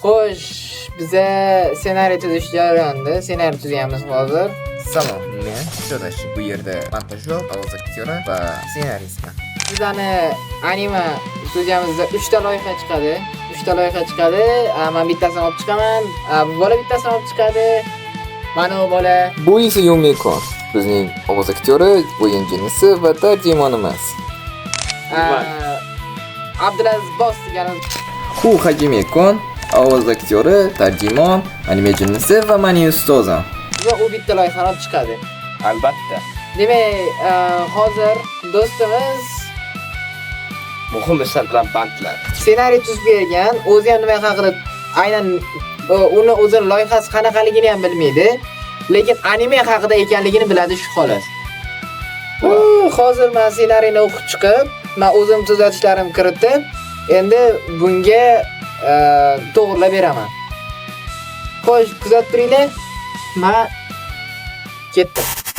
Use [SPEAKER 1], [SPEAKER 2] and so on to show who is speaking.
[SPEAKER 1] Xo'sh, biza ssenariy tuzish jarayonida, ssenariy tuzyapmiz hozir.
[SPEAKER 2] Salom, men Shodashi. Bu yerda montajyor, ovoz aktyori va ssenaristman.
[SPEAKER 1] Bizani anime studiyamizda 3 ta loyiha chiqadi. 3 ta loyiha chiqadi. Men bittasini olib chiqaman. Bu bola bittasini olib chiqadi. Mana u bola.
[SPEAKER 2] Bu esa Yumiko, bizning ovoz aktyori, o'yin jinnisi va tarjimonimiz.
[SPEAKER 1] Abdulaziz Boss deganimiz.
[SPEAKER 2] Hu Hajime-kun, ovoz aktyori, tarjimon, anime jinnisi va mening ustozim.
[SPEAKER 1] Va u bitta loyihani olib chiqadi.
[SPEAKER 3] Albatta.
[SPEAKER 1] Demak, hozir do'stimiz
[SPEAKER 3] Muhim ishlar bilan bandlar.
[SPEAKER 1] Ssenariy tuzib bergan, o'zi ham nima haqida aynan uni o'zini loyihasi qanaqaligini ham bilmaydi, lekin anime haqida ekanligini biladi shu xolos. U hozir men ssenariyni o'qib chiqib, men o'zim tuzatishlarim kiritib, endi bunga to'g'rilab beraman. Xo'sh, kuzatib turinglar. Men ketdim.